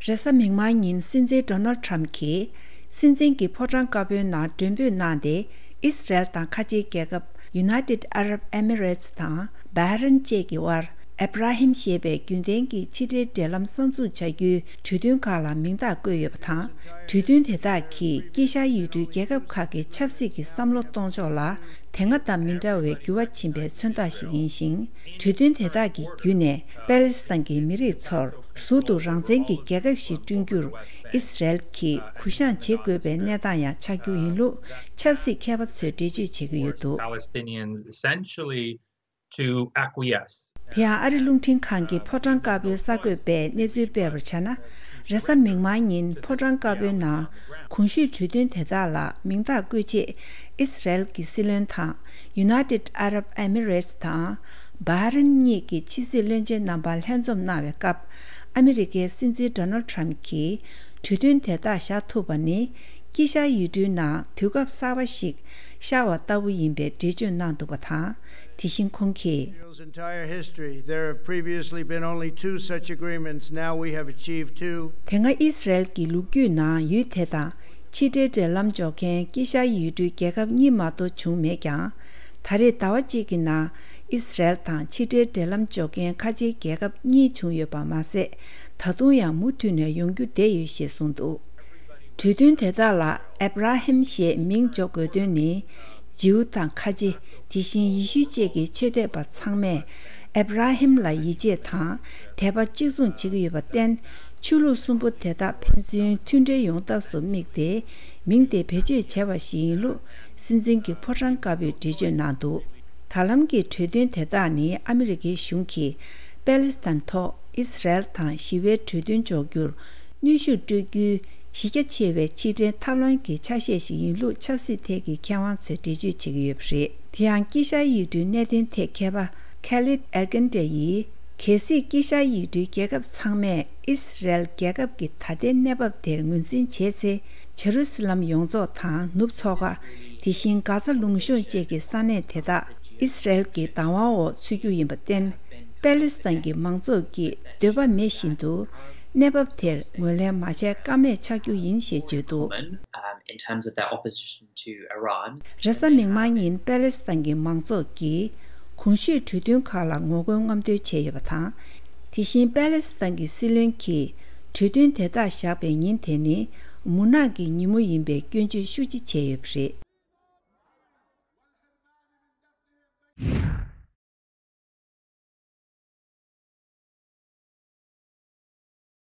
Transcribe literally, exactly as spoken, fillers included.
རེས་གཟའ་མིག་དམར་ཉིན་སྲིད་འཛིན་ཌོ་ནལ་ཊམ་གྱིས་སྲིད་འཛིན་གྱི་ཕོ་བྲང་དཀར་པོའི་ནང་མགྲོན་འབོད་གནང་སྟེ། ཨིས་རལ་དང་ཁ་ཆེའི་རྒྱལ་ཁབ་United Arab Emirates དང་བྷ་རེན་བཅས་ཀྱི་དབར་ཨེབ་ར་ཧིམ་ཞེས་པའི་རྒྱུན་ལྡན་གྱི་ཕྱི་འབྲེལ་འབྲེལ་ལམ་གསར་འཛུགས་བྱ་རྒྱུའི་གྲོས་མཐུན་ཁག་ལ་མིང་རྟགས་བཀོད་ཡོད་པ་དང་། གྲོས་མཐུན་དེ་དག་གིས་དཀྱིལ་ཤར་ཡུལ་གྲུའི་རྒྱལ་ཁབ་ཁག་གི་ཆབ་སྲིད་ཀྱི་བསམ་བློ་གཏོང་ཕྱོགས་ལ་དེ་སྔ་དང་མི་འདྲ་བའི་འགྱུར་བ་ཕྱིན་པའི་མཚོན་རྟགས་ཤིག་ཡིན་ཞིང་། གྲོས་མཐུན་དེ་དག་གི་བརྒྱུད་ནས་པེ་ལེ་སི་ཐན་གྱི་མི་རིགས་ཚོར་ཟུར་དུ་རང་བཙན་གྱི་རྒྱལ་ཁབ་ཞིག་བསྐྲུན་རྒྱུར་ཨིས་རལ་གྱིས་གུ་བཤངས་བྱེད་དགོས་པའི་གནས་སྟངས་ཡང་ཆགས་རྒྱུ་ཡིན་ལུགས་ཆབ་སྲིད་མཁས་པ་ཚོས་འགྲེལ་བརྗོད་བྱེད་ཀྱི་ཡོད་འདུག Palestinians essentially to acquiesce. དེ་ཡང་ཨ་རི་རླུང་འཕྲིན་ཁང་གི་ཕོ་བྲང་དཀར་པོའི་གསར་འགོད་པས་གནས་ཚུལ་སྤེལ་བར་བྱས་ན། རེས་གཟའ་མིག་དམར་ཉིན་ཕོ་བྲང་དཀར་པོའི་ནང་གོང་ཞུས་གྲོས་མཐུན་དེ་དག་ལ་མིང་རྟགས་བཀོད་ཆེད་ཨིས་རལ་གྱི་སྲིད་བློན་དང་United Arab Emirates དང་བྷ་རེན་གཉིས་ཀྱི་ཕྱི་སྲིད་བློན་ཆེན་རྣམ་པ་ལྷན་འཛོམས་གནང་བའི་སྐབས། ཨ་མི་རི་ཀའི་སྲིད་འཛིན་ཌོ་ནལ་ཊམ་གྱིས་གྲོས་མཐུན་དེ་དག་བཞག་ཐུབ་པ་ནི། དཀྱིལ་ཤར་ཡུལ་གྲུའི་ནང་དུས་སྐབས་གསར་པ་ཞིག་ཤར་བ་ལྟ་བུ་ཡིན་པའི་འགྲེལ་བརྗོད་གནང་འདུག་པ་དང་། དེ་བཞིན་ཁོང་གིས། Israel's entire history, there have previously been only two such agreements. Now we have achieved two. དེ་སྔ་ཨིས་རལ་གྱི་ལོ་རྒྱུས་ནང་ཡུལ་དེ་དང་ཕྱི་འབྲེལ་འབྲེལ་ལམ་འཇོག་མཁན་དཀྱིལ་ཤར་ཡུལ་གྲུའི་རྒྱལ་ཁབ་གཉིས་མ་གཏོགས་བྱུང་མེད་ཀྱང་། ད་རེས་ཟླ་བ་གཅིག་གི་ནང་ཨིས་རལ་དང་ཕྱི་འབྲེལ་འབྲེལ་ལམ་འཇོག་མཁན་ཁ་ཆེའི་རྒྱལ་ཁབ་གཉིས་བྱུང་ཡོད་པ་མ་ཟད། ད་དུང་ཡང་མུ་མཐུད་ནས་ཡོང་རྒྱུ་བསྡད་ཡོད་ཞེས་གསུངས་འདུག་གྲོས་མཐུན་དེ་དག་ལ་ཨེབ་ར་ཧིམ་ཞེས་མིང་འཇོག་དགོས་དོན་ནི། ཇིའུ་དང་ཁ་ཆེ། དེ་བཞིན་ཡེ་ཤུ་བཅས་ཀྱི་ཆོས་དད་པ་ཚང་མས་ཨེབ་ར་ཧིམ་ལ་ཡིད་ཆེས་དང་དད་པ་གཅིག་མཚུངས་བྱེད་ཀྱི་ཡོད་པར་བརྟེན། ཆོས་ལུགས་གསུམ་པོ་དེ་དག་ཕན་ཚུན་མཐུན་འབྲེལ་ཡོང་ཐབས་སུ་དམིགས་ཏེ། མིང་དེ་བེད་སྤྱོད་བྱས་པ་ཞིག་ཡིན་ལུགས་སྲིད་འཛིན་གྱི་ཕོ་བྲང་དཀར་པོས་འགྲེལ་བརྗོད་གནང་འདུག་ད་ལམ་གྱི་གྲོས་མཐུན་དེ་དག་ནི་ཨ་མི་རི་ཀའི་གཞུང་གིས་པེ་ལེ་སི་ཐན་ཐོག་ཨིས་རལ་དང་ཞི་བའི་གྲོས་མཐུན་འཇོག་རྒྱུར་གནོན་ཤུགས་སྤྲོད་རྒྱུའི་གཞི་རྒྱ་ཆེ་བའི་ཕྱི་འབྲེལ་ཐབས་ལམ་གྱི་ཆ་ཤས་ཤིག་ཡིན་ལུགས་ཆབ་སྲིད་ཐད་ཀྱི་མཁས་དབང་ཚོས་འགྲེལ་བརྗོད་བྱེད་ཀྱི་ཡོད་པ་རེད། དེ་ཡང་དཀྱིལ་ཤར་ཡུལ་གྲུའི་གནད་དོན་ཐད་མཁས་པ་ཁེ་ལིད་ཨེལ་ཀན་ཏྲེ་ཡིས། གལ་སྲིད་དཀྱིལ་ཤར་ཡུལ་གྲུའི་རྒྱལ་ཁབ་ཚང་མས་ཨིས་རལ་རྒྱལ་ཁབ་ཀྱི་ད་ལྟའི་གནས་བབ་དེར་ངོས་འཛིན་བྱས་ཚེ། ཇེ་རུ་སི་ལམ་ཡོངས་རྫོགས་དང་ནུབ་མཚོ་ཁ། དེ་བཞིན་གྷ་ཛ་ལུང་གཤོང་བཅས་ཀྱི་ས་གནས་དེ་དག་ཨིས་རལ་གྱི་བདག་དབང་འོག་ཚུད་རྒྱུ་ཡིན་པར་བརྟེན། པེ་ལེ་སི་ཐན་གྱི་མང་ཚོགས་ཀྱིས་འདོད་པ་མེད་བཞིན་དུ་གནས་བབ་དེར་ངོས་ལེན་མ་བྱས་ཀ་མེད་ཆགས་རྒྱུ་ཡིན་ཞེས་བརྗོད་འདུག um, in terms of their opposition to Iran. རེས་གཟའ་མིག་དམར་ཉིན་པེ་ལེ་སི་ཐན་གྱི་མང་ཚོགས་ཀྱིས་གོང་ཞུས་གྲོས་མཐུན་ཁག་ལ་ངོ་རྒོལ་རྔམ་སྟོན་བྱས་ཡོད་པ་དང་། དེ་བཞིན་པེ་ལེ་སི་ཐན་གྱི་སྲིད་བློན་གྱིས་གྲོས་མཐུན་དེ་དག་བཞག་པའི་ཉིན་དེ་ནི་མུན་ནག་གི་ཉིན་མོ་ཡིན་པའི་སྐྱོན་བརྗོད་ཤུགས་ཆེ་བྱས་ཡོད་པ་རེད།